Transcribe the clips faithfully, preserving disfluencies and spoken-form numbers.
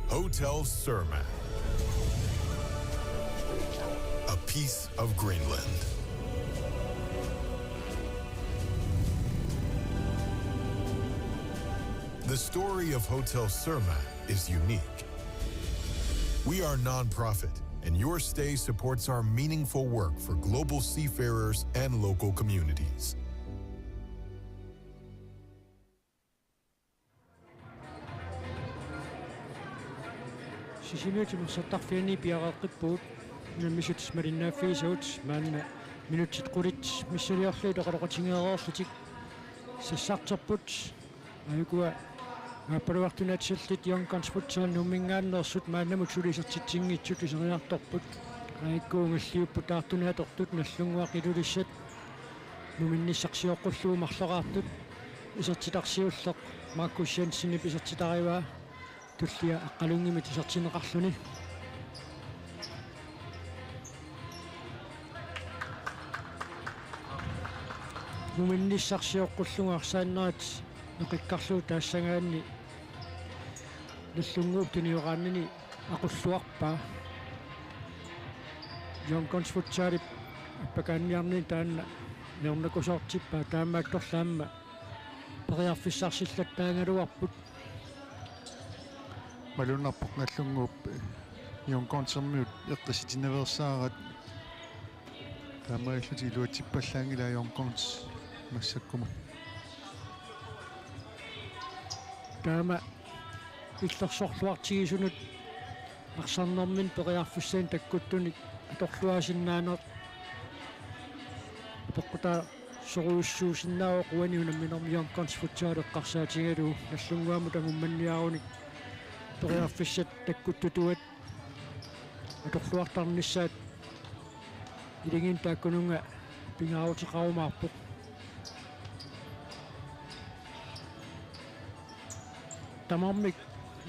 Hotel Surma. A piece of Greenland. The story of Hotel Surma is unique. We are non-profit, and your stay supports our meaningful work for global seafarers and local communities. Sisimiut timersortarfianni piareeqqippugut, unammisut malinnaaffigisagut, maanna minutsit qulit missiliorlugit oqaloqatigeereerlutik sassarterput. Aajuku aappaluartunaatsillit Young Guns Futsal Nuumminngaanneersut maannamut suli isertitsinngitsut iseriartorput. Aajuku ungalliupput taartunik atortut, Nagdlunguaq Ilulissat muminnissarsioqqullugu marloraartut. Isertitarsiulleq Markus Jensenip isertitarivaa tullia Aqqalunngimit isertinneqarluni. Muminnissarsioqqullugu arsaannerit neqikkarlugu taassagaanni Nagdlunguup tunioraannini aqulluarpaa. Young Guns Futsalip appakaanniarnini taanna ajornakusoortippaa, taamaattorli aamma periarfissarsillattaagaluarput. Malunnarpoq Nagdlunguup Young Gunsermiut eqqissitinnaveersaarat. Taamaalillutik iluatsippallaanngilaa Young Guns massakkumut. Taama illersorluartigisunut arsarnermini periarfissanik takkuttunik atorluaasinnaaneq peqqutaasorujussuusinnaavoq uani unamminermi Young Guns Futsal eqqarsaatigalugu. Nagdlunguamut angummanniarunik periarfissat takkuttutuat atorluartarnissaat iligiinnut taakkununnga pingaaruteqarumaarpoq. Tamarmik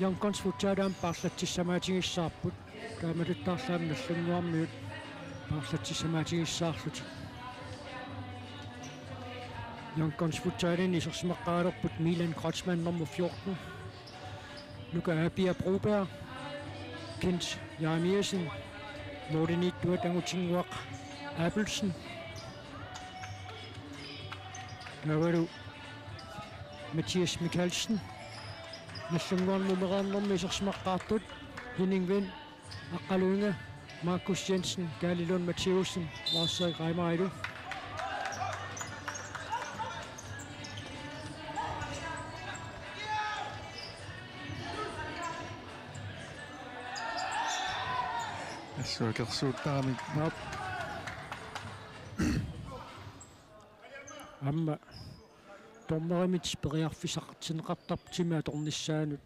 Young Guns Futsal aamma paarlatsissamaatigissavarput. Taamatuttaarlu aamma Nagdlunguarmiut paarlatsissamaatigissavarlutik. Young Guns Futsalini isersimaqqaalerput Milan Kreutzmann, nummer fjorten, Nuka Apia Broberg, Kent Jeremiassen, målimiittuat Angutinnguaq Abelsen, taavalu Mathias Mikaelsen. Nagdlunguarmiut mereernermi isersimaqqaartut: Henning Vind, Aqqalunga, Markus Jensen, Kaali Lund Mathæussen, Lars Erik Reimarilu. Assut akersuuttaramik. Aap. Aamma dommerimit periarfissaqartinneqartarpoq timi atornissaanut,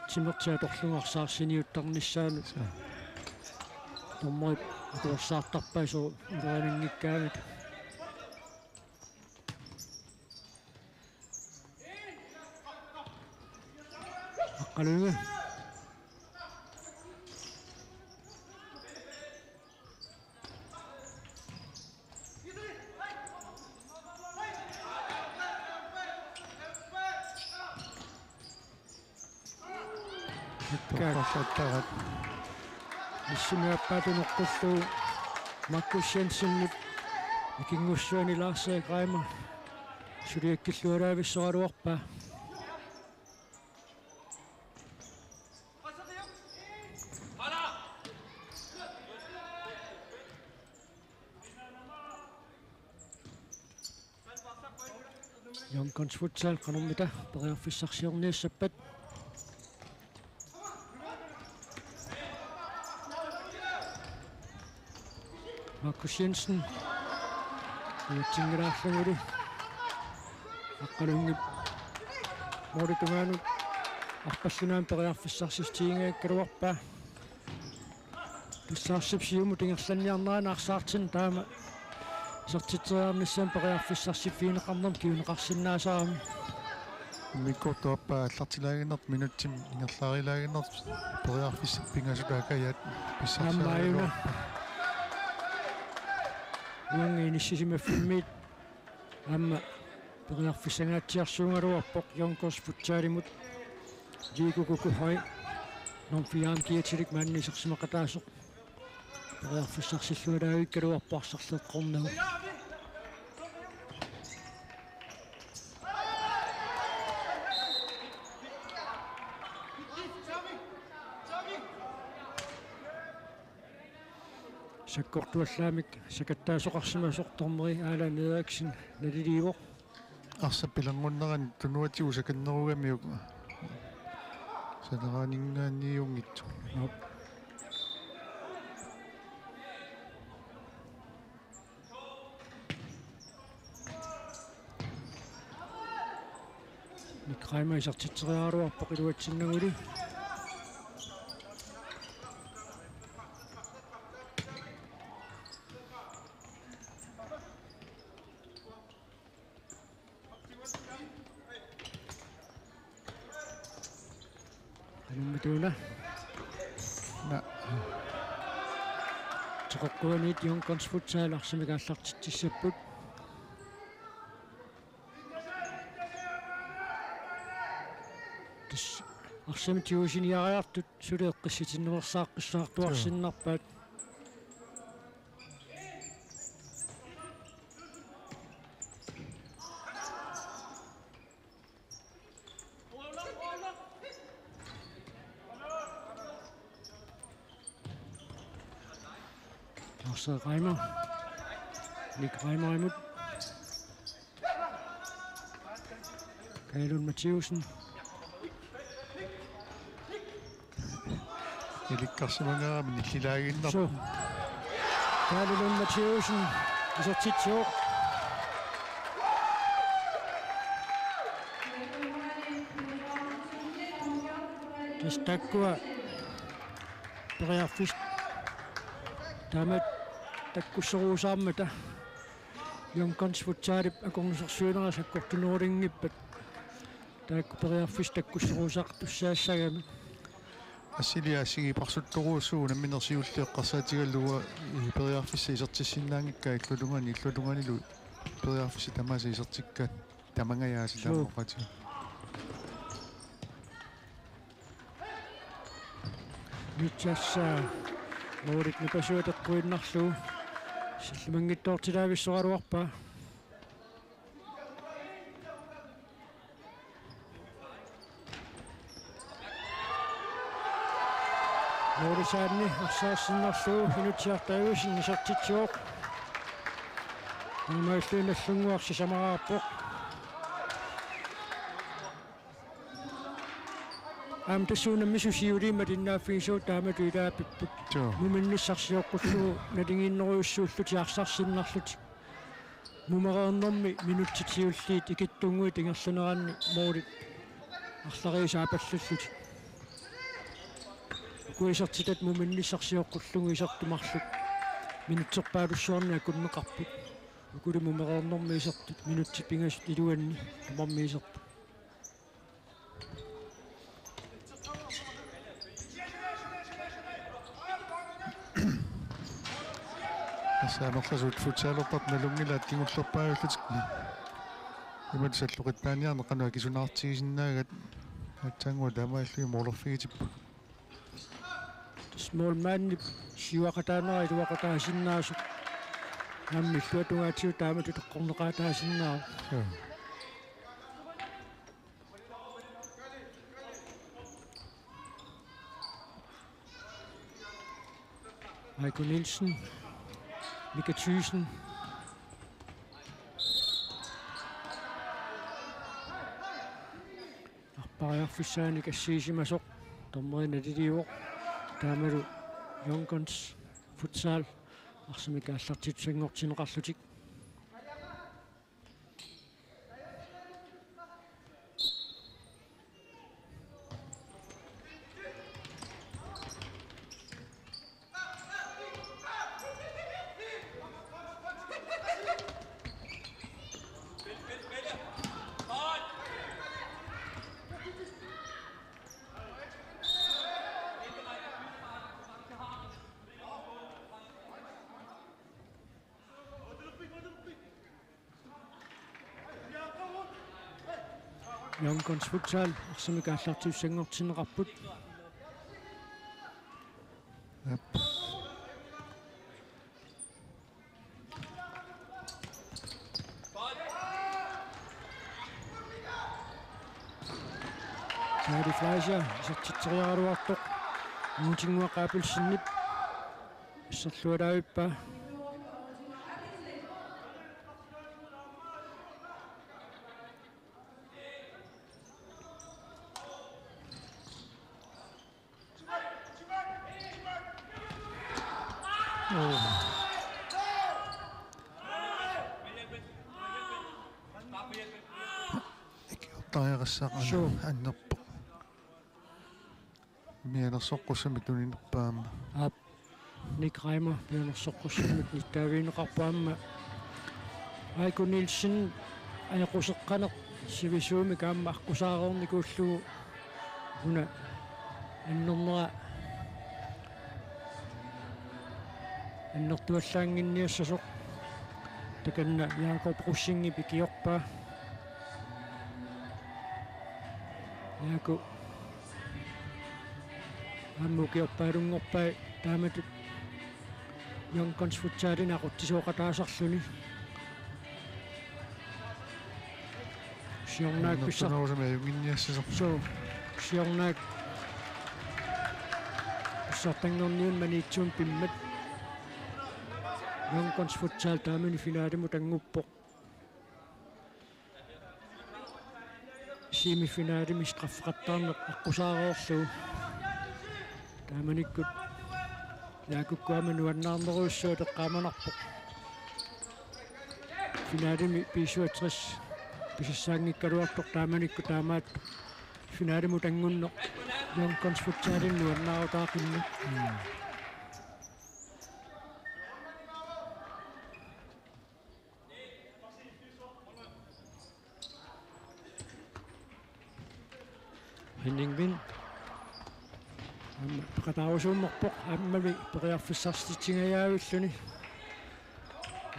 timertik atorlugu arsaarsiniuttarnissaanut. Suu. Dommerit akuersaartarpai soorlu uloriananngikkaangat. Aqqalunga. Torrallattarput. Assut aappaata noqqullugu Markus Jensenip ikinngussuani Lars Erik Reimer suliakkilluaraavissoraluarpaa. Young Guns Futsal qanormita periarfissarsiorniassappat. Markus Jensen. Uatsinngilaallugu Aqqalunngip målip tungaanut arpallugu aamma periarfissarsiutigigaluarpaa. Tassa arsaq siumut ingerlanniarnerani arsaartinneq taama isertitseriarnissamut periarfissarsiffigineqarnermut kinguneqarsinnaasarami. Immikkoortup aappaa aallartilaaginnartoq, minutsimik ingerlarilaaginnartoq periarfissat pingasut akajaat. Aamma aajuna. Pissarsaaginnarpaa. Uanga inissisimaffimmit aamma periarfissanngaatsiarsuugaluarpoq Young Guns Futsalimut. Liiku Kukuhai. Nummer fire-mi kiatilik maanna isersimaqataasoq. Periarfissarsillualaarikkaluarpoq arsarleeqqornagu. Sakkortuallaamik sakattaasoqarsimasoq dommeri Allan Eriksen naliliivoq. Arsap pilerngunnerani tunuatigut sakannerugamiuk saneraaninngaanniunngitsoq. Aap. Nick Reimer isertitseriaraluarpoq iluatsinnaguli. Qanummituuna. Na. Toqoqquaniit Young Guns Futsal arsamik aallartitsissapput. Tassa arsamik tigusiniariartut suli eqqissitinneqarsaartuarsinnarpaat. Lars Reimer. Nick Reimerimut. Kaja Lund Mathiussen. Ilikkarsimangaarami nillilaaginnarpoq. Suu. Kaja Lund Mathiussen isertitsivoq. Tassa taakkua periarfissat taamatut takkusserusaarmata Young Guns Futsalip akornusersuinera sakkortunerulinngippat. Taakku periarfissat takkusserusaqartussaassagami. Assiliaq assigiipaarsutorujussuuvoq nammineq siulleq eqqarsaatigalugu, eh, periarfissat isertissinnaanngikkaat illuatungaani, illuatungaanilu periarfissat tamaasa isertikkaat tamangajaasa. Suu. Taama oqaatiga. Nutsass, eh, Moorit nipasua teqquinnarlugu sillumanngitsoortilaavissoraluarpaa. Moorisaanni arsaarsinnarlugu Inutsiaq Davidsen isertitsivoq. Aamma illuinnaallunguarsi samaraarpoq. Aamma tassuuna missu siuliimmat innaaffigisut taamatut ilaapipput. Joo. Muminnissaq sioqqullugu naligiinnerujussuullutik arsarsinnarlutik. Mumereernermi minutsit siulliit ikittunnguit ingerlaneranni moorit arlariisa aapallallutik. Uku isertitat muminnissaq sioqqullugu isertut marluk minutserpaalussuarni akunneqarput. Ukuli mumereernermi isertut minutsit pingasut iluanni tamarmik iserput. Tassa amerlasuut futsalertartut nalunngilaat kingullerpaavillutik. Imatut salloqittaaniarneq qanoq akisunaartigisinnaagat aatsaannguaq taamaalillugit moolerfigitipput. Tassa målmandip siuaqataanera iluaqutaasinnaasoq. Aamma illuatungaatigut taamatut eqqorneqaataasinnaavoq. Joo. Aiko Nielsen. Mika Thyssen. Arpariarfissaanik assiisimasoq. Dommeri naliliivoq. Taamalu Young Guns Futsal arsamik aallartittussanngortinneqarlutik. Young Guns Futsal arsamik aallartittussanngortinneqarput. Aap. Charlie Fleischer, isertitseriaraluartoq. Nuutinnguaq Abelsenip asserlualaavippaa. Ikiortariaqassaaq an-, Suu. Annerpoq. Mianersoqqussamik tuninerpaamma. Aap. Nick Reimer mianersoqqussamik nittaavigineqarpoq aamma. Aiko Nielsen ajoquseqqaneq sivisuumik aamma aqqusaareernikuullugu una annernera annertuallaannginniassasoq. Takanna Jakob Rosingip ikiorpaa. Jakob aamma ukiorpaalunngorpai taamatut Young Guns Futsalini aqutsisooqataasarluni. Siornaak pissar-, Annertunerusumik ajunnginniassasoq. Suu, siornaak pissartanngorniunneq Maniitsup pimmat. Young Guns Futsal taamani finalimut annguppoq. Semifinalimi straffeqattaarneq aqqusaareerlugu. Taamanikkut Jaakukkut aamma nuannaarnerujussuaq eqqaamanarpoq. Finalimi B syvogtres pisassaanngikkaluartoq taamanikkut taamaattoq finalimut anngunneq Young Guns Futsalimi nuannaarutaaqimmat. Mm. Henning Wind. Aamma peqataarusuummerpoq, aammami periarfissarsitingajaavilluni.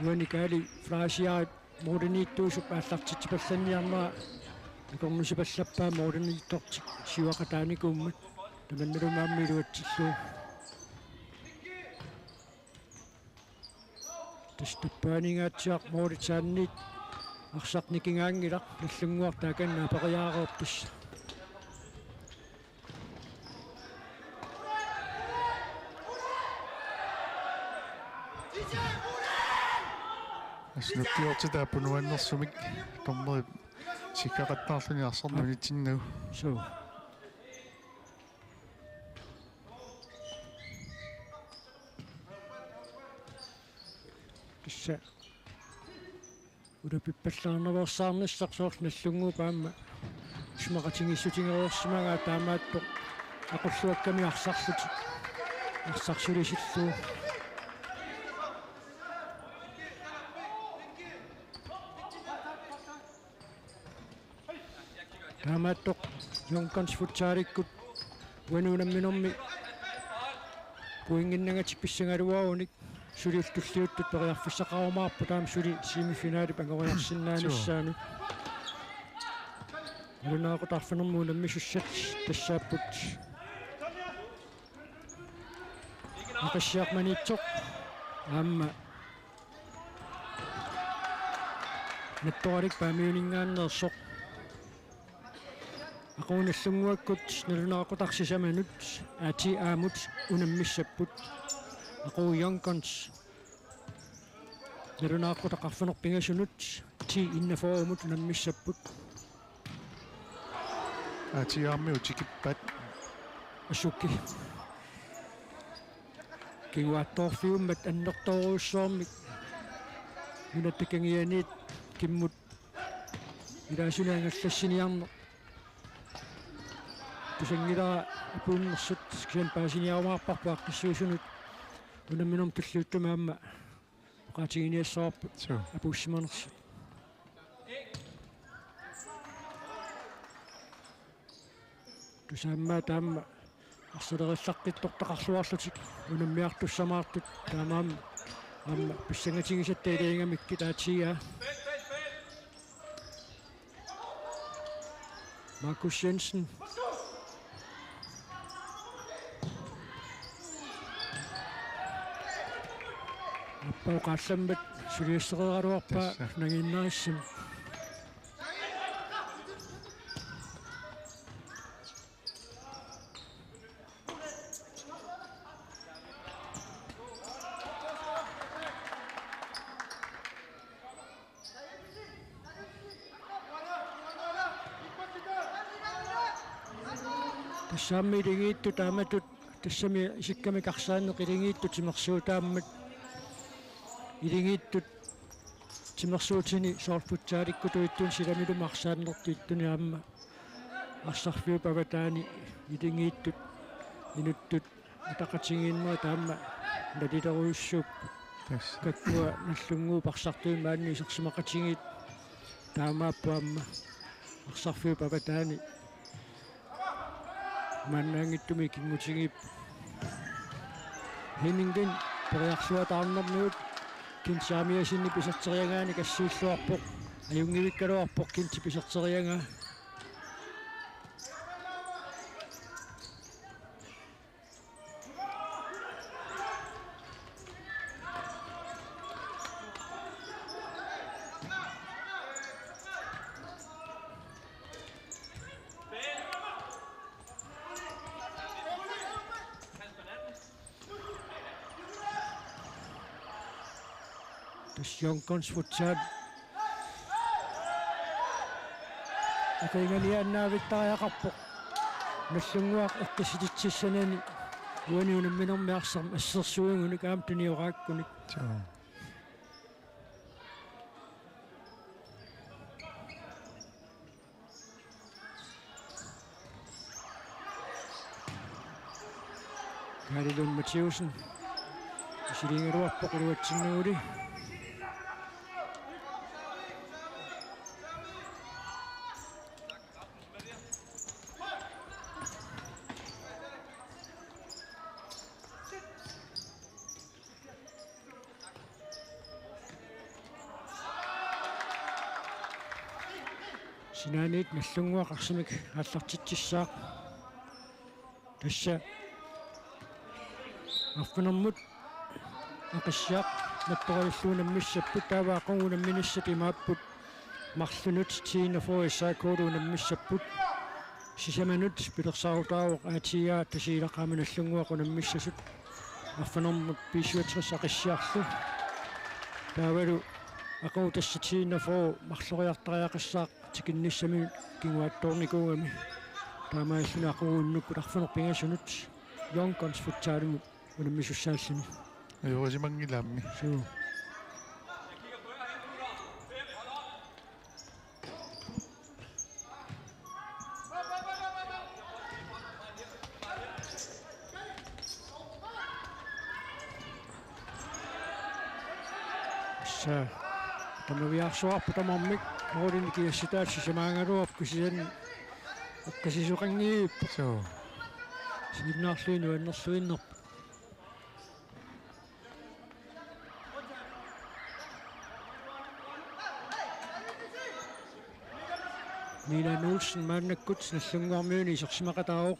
Uani Kaali Fleischerip mooriniittuusup aallartitsipallanniarnera akornusipallappaa mooriniittortik siuaqataanikuummat. Tamannalu aamma iluatsillugu. Tassa tappavaninngaanniit mooritaanniit arsaq nikingaanngilaq, Nagdlunguaq taakani aperiaareerpoq tassa. Assut nukkiortitaapput nuannersumik, dommerip sikkaqattaarluni arsaq nunitsinnagu. Suu. Tassa ulapippallaarnaveersaarnissaq soorlu Nagdlunguup aamma isumaqatigiissutigereersimagaa taamaattoq aqulluakkami arsarlutik, arsaq sulisillugu. Taamaattoq Young Guns Futsalikkut uani unamminermi pointinnangatik pissagaluarunik suli tulliuttut periarfissaqarumaarput, taama suli semifinalip angoriarsinnaanissaanut. Suu. Nalunaaqutaq arfineq-marlunut unammisussat tassaapput Aqissiaq Maniitsoq aamma Nattoralik Paamiuninngaanneersoq. Aqagu Nagdlunguakkut nalunaaqutaq sisamanut A T A-mut unammissapput. Aqagu Young Guns nalunaaqutaq arfineq-pingasunut T enogfyrre-mut unammissapput. A T A-miut tikippaat. Asuki. Kinguaattoorfiummat annertoorujussuarmik nunatta kangianiit kimmut ilaasuni angallassiniarneq tusanngilara apuunnersut, kisianni paasiniarumaarparput aaqqissuisunut unamminermi tulliuttumi aamma oqaatiginiassavarput. Suu. Apuussimanersut. Tusaammaa taama arsaleriallaqqittortaqarluarlutik unammiartussamaartut, taamaammat aamma pissangatigisatta ilaagamikkit A T A. Markus Jensen. Pau qaallammat suliassereeraluarpaa. Tassa. Nangiinnarissam. Tassami ilingiittut taamatut, tassami isikkamik arsaanneq ilingiittut timersuutaammat, ilingiittut timersuutini soorlu futsalikkutut ittunik silamilu arsaannertut ittunik aamma arsarfiup avataani ilingiittut inuttut ataqatigiinnerat taama nalilerujussuupput. Tassa. Kakkua Nagdlunguup arsartuinnaq maani isersimaqatigiit taamaappoq aamma arsarfiup avataani maannaanngitsumik ikinngutigiipput. Henning Wind periarluataarnermigut Kent Saamiasenip iserteriagaani kassiulluarpoq. Ajunngivikkaluarpoq Kentip iserteriagaa. Tassa Young Guns Futsal aqiinganiaannaavittariaqarpoq. Nagdlunguaq eqqissititsissanani uani unamminermi arsaq assersuigunik aamma tunioraakkunik. Joo. Kaali Lund Mathiussen. Isiliigaluarpoq iluatsinnaguli. Sinaaniit Nagdlunguaq arsamik aallartitsissaaq. Tassa arfinermut Aqissiaq Mattoravillu unammissapput, taava aqagu unamminissat imaapput marlunut T enogfyrre S A K-lu unammissapput. Sisamanut pilersaarutaavoq A T A Tasiilaq aamma Nagdlunguaq unammissasut. Arfinermut B syvogtres Aqissiarlu. Taavalu aqagu tassa T enogfyrre marloriartariaqassaaq tikinnissaminik kinguaattoornikuugami. Taamaalilluni aqagu unnukkut arfineq-pingasunut Young Guns Futsalimut unammisussaalluni. Ajorisimanngilaammi. Suu. Tassa. Tamaviarsuarput tamarmik. Målini kiassutaat sisamaagaluarput kisianni eqqisisoqanngiippoq. Suu. Siunnaarluinnaq annerluinnarpoq. Milan Olsen maannakkut Nagdlunguarmiuni isersimaqataavoq.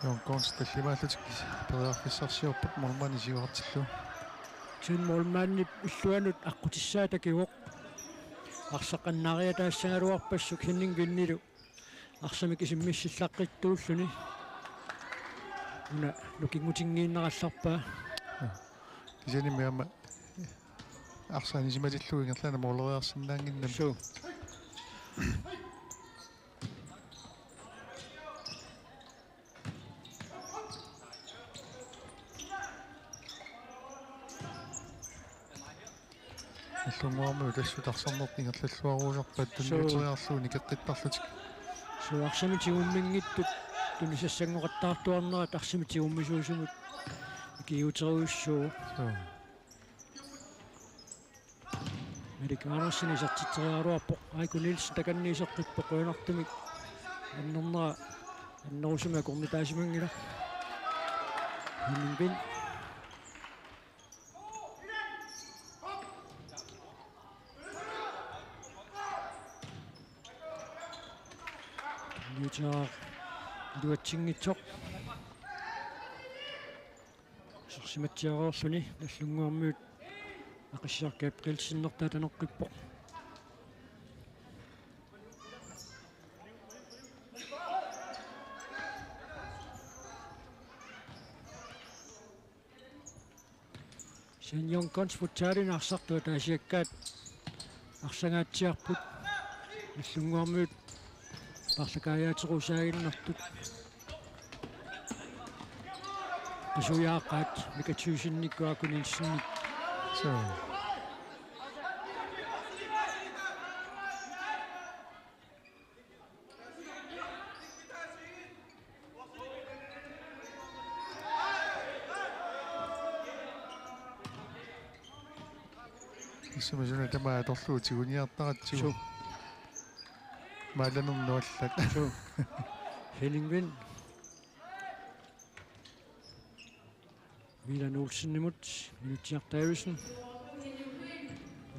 Young Guns tallimaallutik periarfissarsiorput målmandi siuartillugu. Kisianni målmandip illuanut aqqutissaa takivoq. Arsaq annaariataassagaluarpassuk Henning Windilu arsamik isimmissillaqqittuulluni. Una nukinngutinngiinnarallarpaa. Kisianni aamma arsaq anisimatillugu ingerlaannaq måleriarsinnaannginnami. Suu. Nagdlunguarmiut assut arsarneq ingerlalluarusarpaat. Suu. Tunniuteriarlugu nikeqqittarlutik. Suu, arsamik tigumminngitsut tunisassanngoqattaartuarnerat arsamik tigummisuusumut ikiuuterujussuuvoq. Suu. Malik Andersen isertitseriaraluarpoq, Aiko Nielsen takanna iseqqippoq, qujanartumik annernera annerusumik akornutaasimanngilaq. Henning Wind. Iluatsinngitsoq. Isersimatsiareerluni Nagdlunguarmiut Aqissiaq Gabrielsenertaa taneqqippoq. Kisianni Young Guns Futsalimi arsartut ataasiakkaat arsangaatsiarput. Nagdlunguarmiut paarlakaajaatequsaaginnartut. Qisujaaqaat Mika Thyssen-ikkut Aku Nielsenip. Suu. Issumasuna tamaat atorlugu tiguniartaratsigu. Suu. Maalanernuallat. Suu. Henning Vind. Milan Olsenimut, Minutsiaq Davidsen.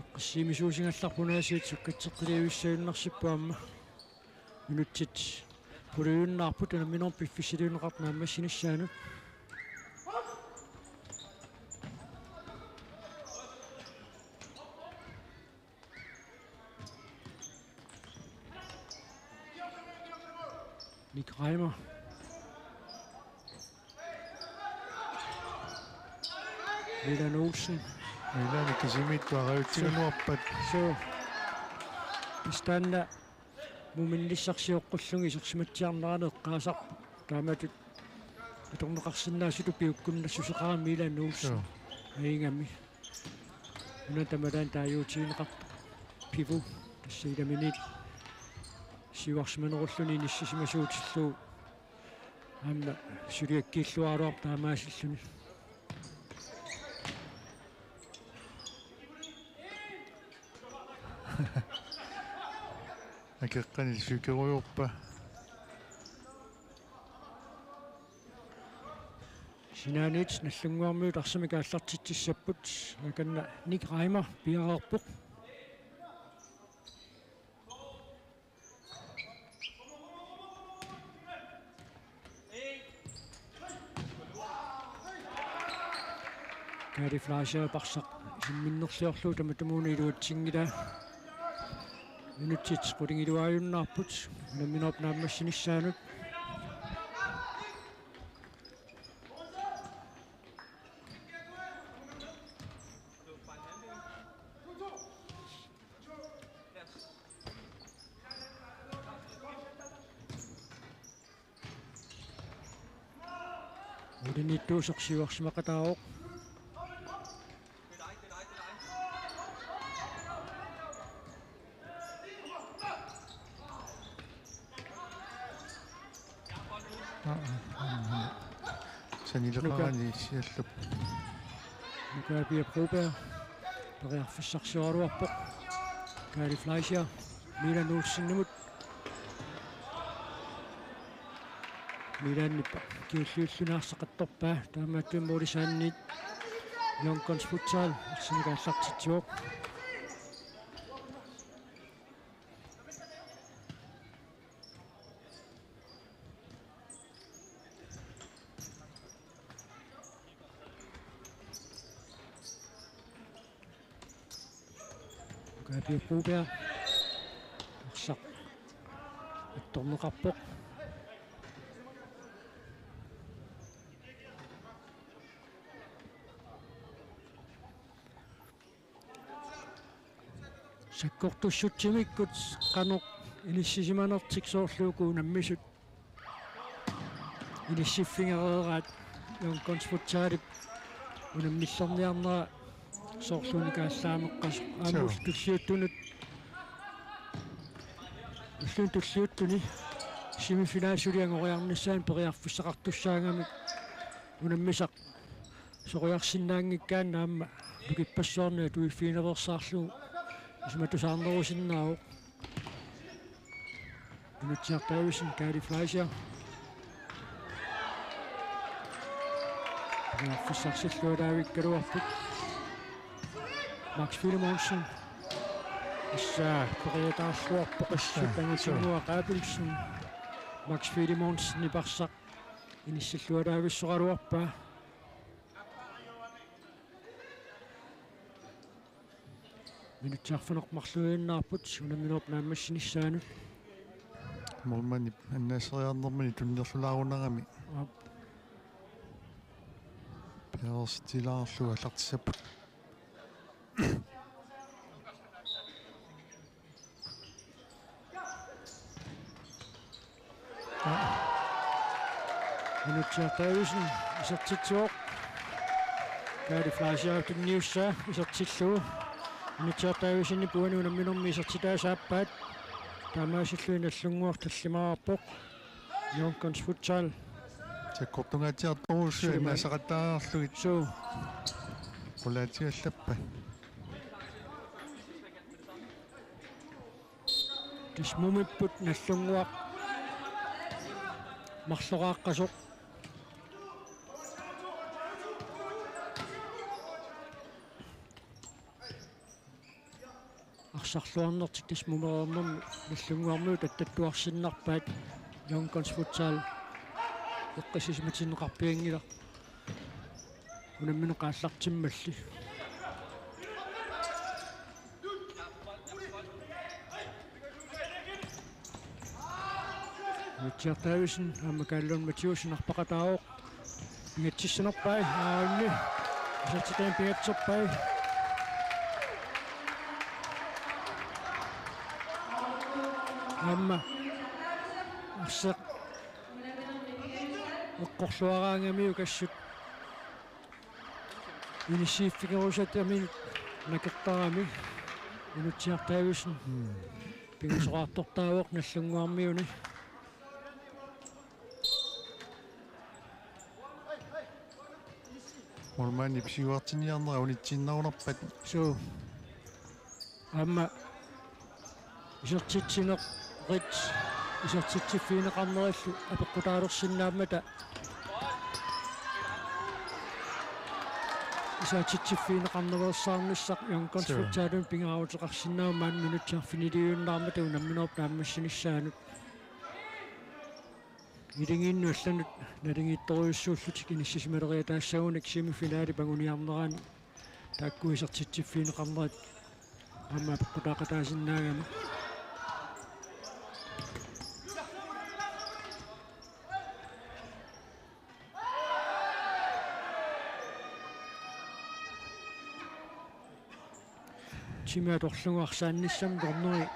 Eqqassiimisuusigallarput aasiit sukkatseqqilivissaajunnarsippoq aamma. Minutsit pulujunnaarput unamminerup piffissaliunneqartoq naammassinissaanut. Nick Reimer. Milan Olsen. Milan kisimiittut arajutsigaluarpat. Suu. Pistaanna muminnissarsioqqullugit isersimatsiarnerani eqqaasarput. Taamatut atorneqarsinnaasutut piukkunnassuseqarami Milan Olsen. Suu. Ajugami. Una tamalaani taaguutigineqarpoq. Pivu. Tassa ilaminik siuarsimanerulluni inissisimasuutillugu. Aamma suliakkiilluaraluarpoq taamaasilluni. Akeqqani sykerujoorpa. Sinaaniit Nagdlunguarmiut arsamik aallartitsissapput. Akanna Nick Reimer piareerpoq. Kaali Fleischer arsaq isimminnerliorlugu tamatumuuna iluatsinngilaa. Minutsit qulingiluaajunnaarput unamminerup naammassinissaanut. Ulinittuusoq siuarsimaqataavoq. Sanileqarani siallup. Nuka Pia Broberg. Periarfissarsioraluarpoq. Kaali Fleischer. Milan Olsenimut. Milanip kingulliulluni arsaq attorpaa. Taamaattumik målisaanniit Young Guns Futsal arsamik aallartitsivoq. Kaali Broberg. Arsaq attorneqarpoq. Sakkortussutsimikkut qanoq inissisimanertik soorlu uku unammisut inissiffigereeraat Young Guns Futsalip unammillerniarnera soorlu unikaallaammeqqasoq aamma Joo. Ullut tulliuttunut ulluni tulliuttuni semifinali suli angoriarnissaanut periarfissaqartussaagamik unammisaq soriarsinnaanngikkaanni aamma nukippassuarni atuiffigineqarsaarlugu isumatusaarnerusinnaavoq. Minutsiaq Davidsen, Kaali Fleischer. Periarfissarsilluataavikkaluarput. Max Filemonsen. Issa periataarluarpoq assut Assa, angitinnguaq Abelsen. Max Filemonsen niparsaq inissilluaraavissoraluarpaa. Minutsiarfineq marluinnarput unamminerup naammassinissaanut. Målmandip annaaseriarnermini tunniorlulaarunarami. Aap. Piareersitilaarlugu aallartissapput. Minutsiartaavisen isertitsivoq. Kaali Fleischer tunniussaa isertillugu. Minutsiartaavisen puani unamminermi isertitaa saappaat. Taamaasilluni Nagdlunguaq tallimaarpoq. Young Guns Futsal. Sakkortungaatsiartorujussuit Sulima. Annaasaqattaarlugit. Suu. Qulaatiallappa. Tassa mumipput Nagdlunguaq marloraaqqasoq. Arsarluarnertik tassa mumereernermi Nagdlunguarmiut attattuarsinnarpaat. Young Guns Futsal eqqissisimatinneqarpianngilaq. Unammineq aallartimmalli. Minutsiartaavisen aamma Kaallun Mathiussen arpaqataavoq. Pingatsissinerpai, aamma. Isertitaani pingatserpai. Aamma. Arsaq. Eqqorluaraangamiuk assut. Inissiiffigerusatami nakertarami Minutsiartaavisen. Hmm. Pingasoraartortaavoq Nagdlunguarmiuni. Målmandip siuartinniarnera unitsiinnarunarpat. Suu. Aamma isertitsinerit isertitsiffigineqarnerillu apeqqutaalersinnaammata. Isertitsiffigineqarnersaarnissaq Young Guns Suu. Futsalimi pingaaruteqarsinnaavoq maani minutsit arfiniliinnarmata unamminerup naammassinissaanut. Iligiinnut allanut naligiittorujussuullutik inissisimaleriataassagunik semifinalip anguniarnerani taakku isertitsiffigineqarnerit aamma apeqqutaaqataasinnaagami. Timi atorlugu arsaannissamut dommeri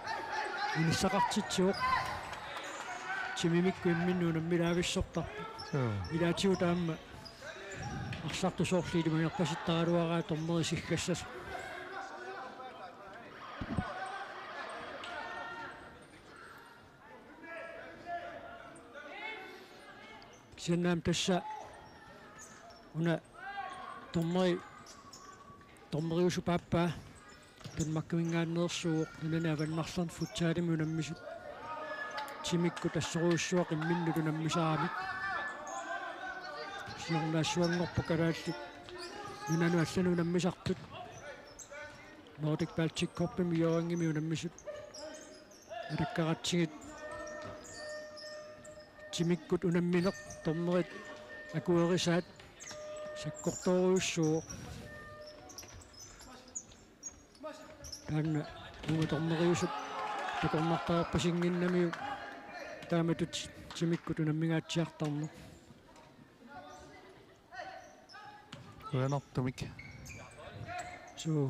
inissaqartitsivoq. Timimikkut imminnut unammilaavissortarput. Joo. Ilaatigut aamma arsartut soorlu ilimanarpasittaraluaraat dommeri siggassasoq. Kisianni aamma tassa una dommeri, dommeriusup aappaa Danmarkiminngaanneersuuvoq, nunani avannarlerni futsalimi unammisut. Timikkut assorujussuaq imminnut unammisaramik. Siornaassuanngorpoq kalaallit nunanut allanut unammisartut. Nordic Baltic Cupimi Hjørringimi unammisut. Alakkaratsigit timikkut unammineq dommerit akuerisaat sakkortoorujussuuvoq. Taanna uunga dommeriusup takornartagarpasinnginnamiuk taamatut timikkut unammingaatsiartarneq. Qujanartumik. Suu.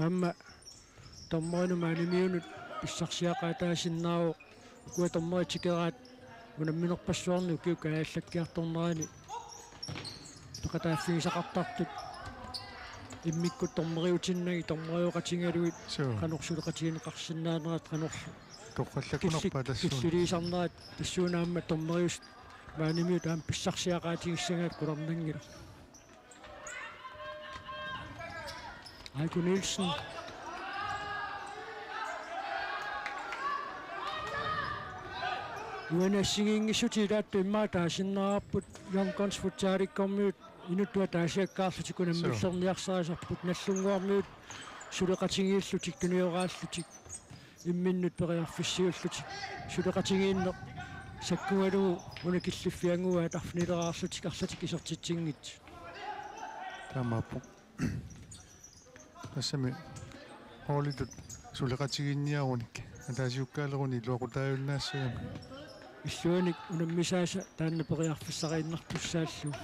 Aamma dommerinut maanimiunut pissarsiaqaataasinnaavoq. Ukua dommerit tikeraat unamminerpassuarni ukiukkut aallakkiartornerani peqataaffigisaqartartut immikkut dommeriutinnagit, dommerioqatigalugit. Suu. Qanoq suleqatigineqarsinnaanerat, qanorlu Toqqallakkunarpaa killi-, tassuuna. Killilisarnerat tassuuna aamma dommeriusut maanimiut aamma pissarsiaqaatigissagaat qularnanngilaq. Aiko Nielsen. Uani assigiinngissutigilaat immaqa taasinnaavarput Young Guns Futsalikkormiut Inuttut ataasiakkaarlutik unammillerniarsarisarput, Nagdlunguarmiut suleqatigiillutik tunioraallutik imminnut periarfissiullutik. Suleqatigiinneq sakkugalugu una killiffiannguaat arfinileraarlutik arlatik isertitsinngitsut. Taamaappoq. Tassami holditut suleqatigiinniarunik ataasiukkaaleruni iluaqutaajunnaassagamik. Illuanik unammisaasa taanna periarfissariinnartussaallugu.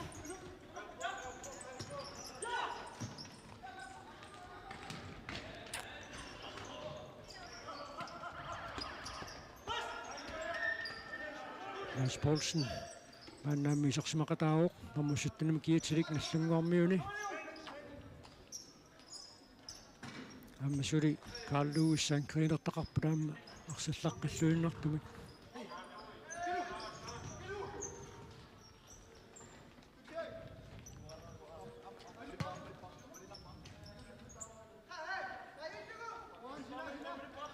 Lars Poulsen maannaammi isersimaqataavoq, nummer syttenimut kiatilik Nagdlunguarmiuni. Aamma suli Carl Lewis Sandgreenertaqarpoq aamma arsallaqqilluinnartumik.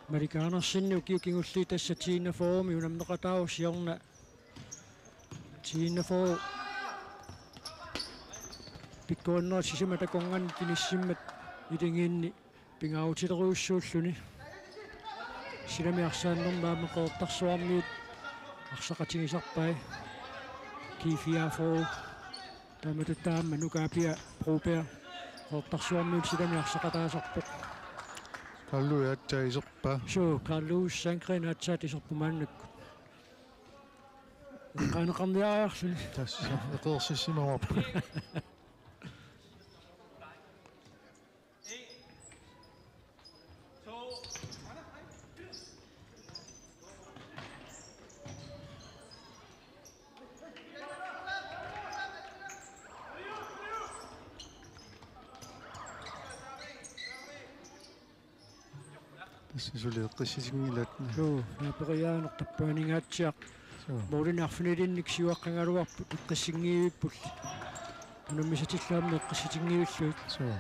Malik Andersen ukiut kingulliit tassa T enogfyrremi unammeqataavoq, siorna T enogfyrre pikkorinnerit sisamat akornganni kinissimmat iligiinni pingaarutilerujussuulluni. Silami arsaannermi aamma Qeqertarsuarmiut arsaqatigisarpai. G fireogfyrre. Taamatut aamma Nuka Pia Broberg Qeqertarsuarmiut silami arsaqataasarpoq. Carl Lewis aatsaat iserpaa? Suu, Carl Lewis Sandgreen aatsaat iserpoq maannakkut. Eqqaaneqarniariarluni. Tassa eqeersissimavarput. Tassa suli eqqissisinngilaat. Suu, naaperiaaneq tappaaningaatsiaq. Suu. Målinik arfinilinnik siuaqqagaluarput eqqissinngivipput. Unammisatillu aamma eqqissitinngivillutik. Suu.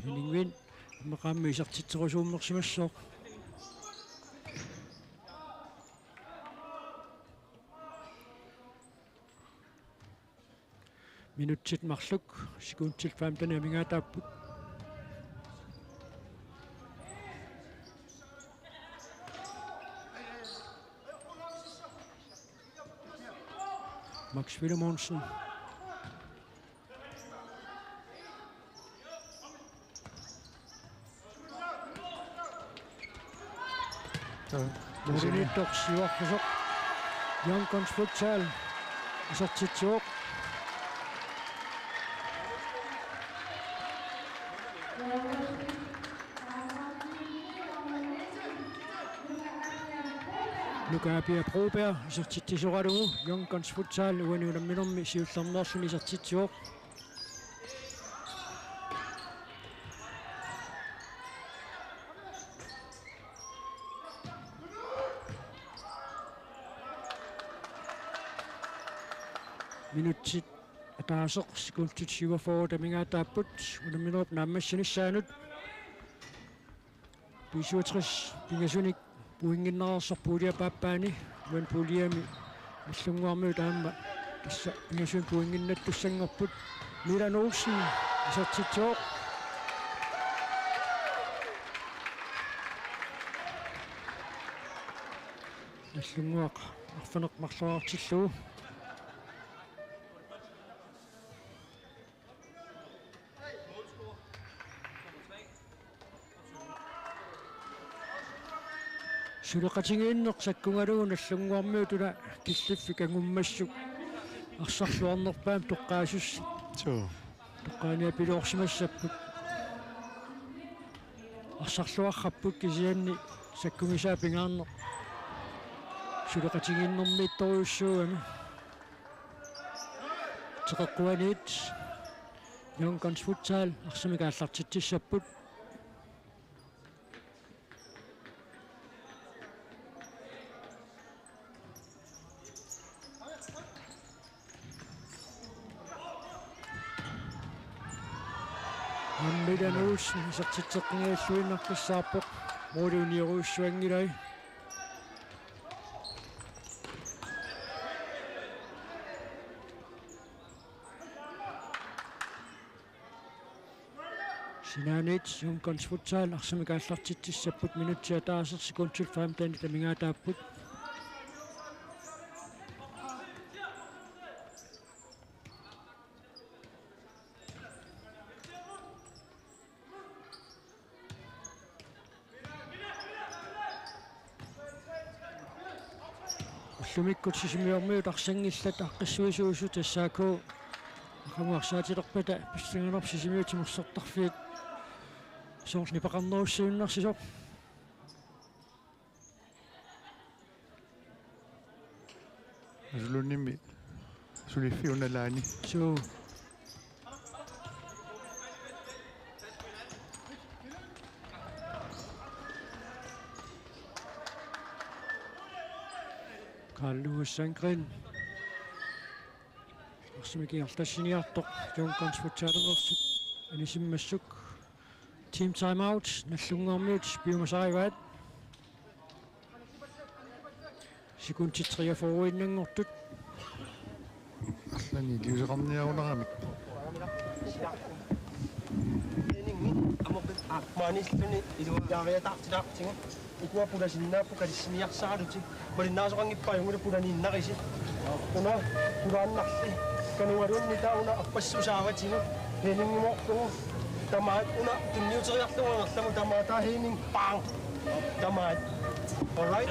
Henning Wind, immaqa aamma isertitserusuummersimassooq. Minutsit marluk, sekundit femten amigaataapput. Max Filemonsen. Målimiittoq siuarluisoq. Young Guns Futsal isertitsivoq. Nuka Pia Broberg isertitsisoralugu Young Guns Futsal uani unamminermi siullermeerluni isertitsivoq. Minutsit ataaseq sekundit syvogfyrre amigaataapput unamminerup naammassinissaanut. B syvogtres pingasunik pointinneqarsoq puljip aappaani, uani puljimi Nagdlunguarmiut aamma tassa pingasunik pointinnattussanngorput. Milan Olsen isertitsivoq. Nagdlunguaq arfineq-marloriartillugu. Suleqatigiinneq sakkugalugu Nagdlunguarmiut una killiffik angummassuk arsarluarnerpaamik toqqaasussat. Suu. Toqqaaniapiloorsimassapput. Arsarluarrapput kisianni sakkugisaa pingaarneq suleqatigiinnermiittorujussuugami. Teqeqquaniit Young Guns Futsal arsamik aallartitsissapput. Milan Olsen isertitseqqigaluinnartussaavoq, måli uniorujussuanngilai. Sinaaniit Young Guns Futsal arsamik aallartitsissapput, minutsi ataaseq sekundit femtenit amigaataapput. Ullumikkut Sisimiormiut arsanngillat aaqqissuisuusut, S A K aqagu arsaatilerpata pissanganarpoq Sisimiut timersortarfiat soorlu nipeqarnerussiinnarsisoq. Asulunnimi suliffiup nalaani. Suu. Karl Louis Sandgreen. Arsamik ingerlassiniartoq Young Guns Futsalersut anisimmassuk. Team timeout, Nagdlunguarmiut piumasarivaat. Sekundit treogfyrreinnanngortut. Arlaannik iliuuseqarniarunaramik. Maanilluni iluariataartilaartigu. Ukua pulasinnaapput kalissiniarsaralutik. Malinnaasoqanngippat ajunngilaq pulaniinnarisi. Una pulaannarli. Kanugaluunniit taava una appassusaavatigu. Henningimoorpugut. Tamaat una tunniuteriarlugu angerlagu tamaat taava Henning. Bang! Tamaat. All right?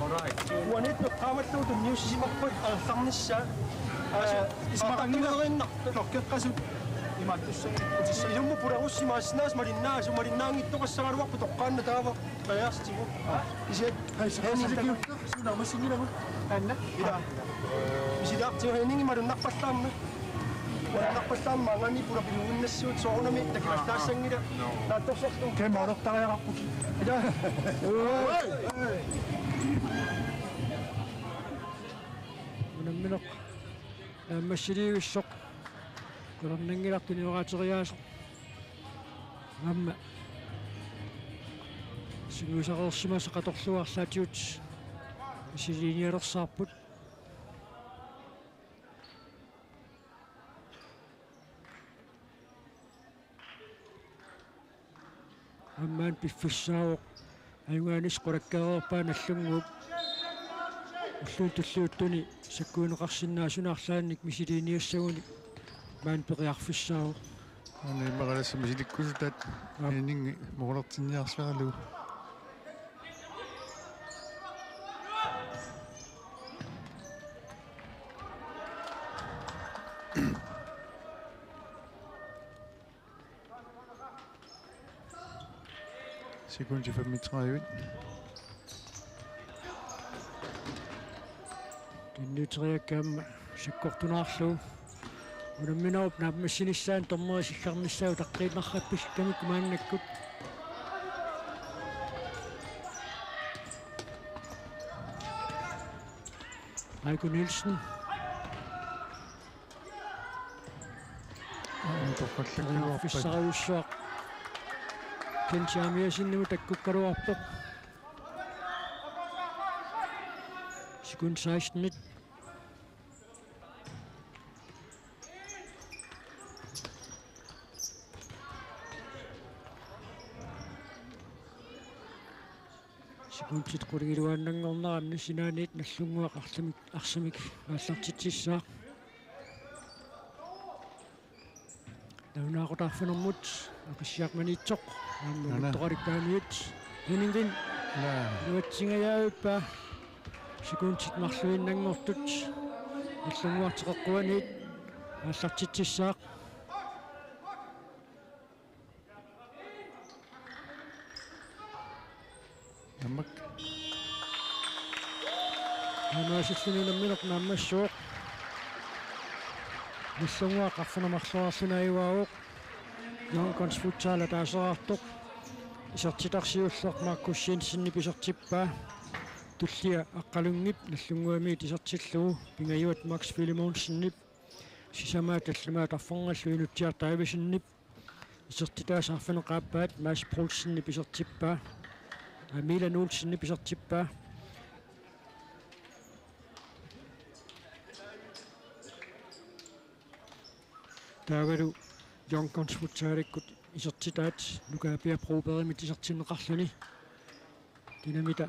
All right. Uaniipput qaamallugu tunniussisimapput angerlarnissaa. Aa, isumaqanngilaq. Aqqunneriinnarput. Nokkeqqasut. Imaattussagit. Ilumut pularussimaassinnaavoq malinnaasoq, malinnaanngittoqassagaluarpoq toqqaannaq taava. Qajaartigu. Isiat. Hej, hej, hej. Sunaamasingilagu. Anna. Ila. Isilaartigu Henning malunnarpallaarmat. Malunnarpallaarmat maani pulapiluinnassuut soorunami takivallaassanngilaq. Naatsorsorlu. Kema ortariaqarput. Ila. Unammineq naammassilivissoq. Qularnanngilaq tuniorateriaasoq. Aamma sungiusareersimasoq atorlugu arlaatigut misiliinialersaarput. Aamma maani piffissaavoq. Ajugaanissaq qulakkeereerpaa Nagdlunguup. Ulluni tulliuttuni sakkuineqarsinnaasuni arlaannik misiliiniassaguni maani periarfissaavoq. Aana immaqalassi misilikkusutaat. Aap. Henning moqalertinniarsaralugu. Sekundit femogtredive. Tunniuteriakkit aamma sakkortunaarlugu. Unamminerup naammassinissaanut dommeri sillarnissaa utaqqiinnarpasissammat maannakkut. Aiko Nielsen. Aa, torrallakkaluarpat. Periarfissarujussuaq. Ken Jeremiassenimut takkukkaluarpoq. Sekund seksten. Sekundit qulingiluaannanngorneranni sinaaniit Nagdlunguaq arsamik, arsamik aallartitsissaaq. Nalunaaqutaq arfinermut Aqissiaq Maniitsoq. Aamma Ana. Nuttoqalikkaaniit Henning Vind. Naa. Iluatsingajaavippa. Sekundit marluinnanngortut. Nagdlunguaq teqeqquaniit aallartitsissaaq. Nammak. Aamma asilluni unammineq naammassivoq. Nagdlunguaq arfineq-marloraarluni ajugaavoq. Young Guns Futsal ataaseraartoq. Isertitaq siulleq Markus Jensenip isertippaa. Tullia Aqqalunngip Nagdlunguamiit isertillugu, pingajuat Max Filemonsenip, sisamaat tallimaat arferngalluk Inutsiaq Davidsenip. Isertitaasa arfineq-aappaat Mads Poulsenip isertippaa. Aa, Milan Olsenip isertippaa. Taavalu Young Guns Futsalikkut Isertitaat Nuka Pia Brobergimit isertinneqarluni. Kina-mita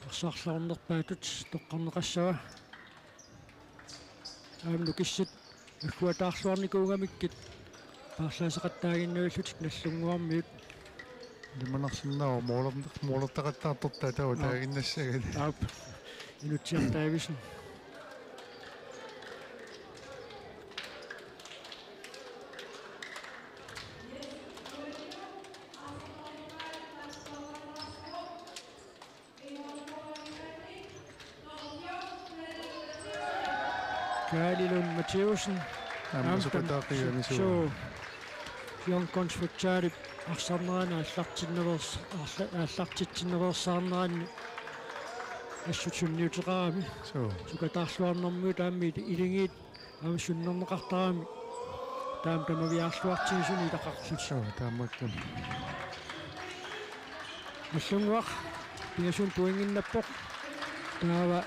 arsaarluarnerpaatut toqqarneqassava. Aamma Nukissit agguataarluarnikuugamikkit paarlaasseqattaaginnarlutik Nagdlunguarmiut. Ilimanarsinnaavoq, måler-, målertaqattaartortaa taava. Aap. Taaginnassagat. Aap. Inutsiaq Davidsen. Kaali Lund Mathiassen. Aamma Aamma sukataaqigaanni suu. Suu. Young Guns Futsalip arsarnerani aallartinnaveers-, aalla-, aallartitsinnaveersaarnerani assut sunniuteqarami. Suu. Sukataarluarnermigut aamma ili-, iligiit aamma sunnerneqartarami. Taama tamaviaarluartigisuni ilaqarlutik. Suu, taamaakkami. Nagdlunguaq pingasunik pointinnappoq. Taava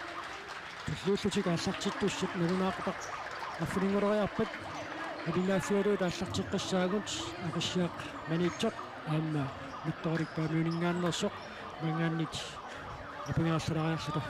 tulliullutik aallartittussat nalunaaqutaq arfininnguleriarpat alilaaffialuit aallarteqqissaagut Aqissiaq Maniitsoq aamma Mittoralikpaamiuninngaanneersoq maanngaanniit apigaarlalaariarluta.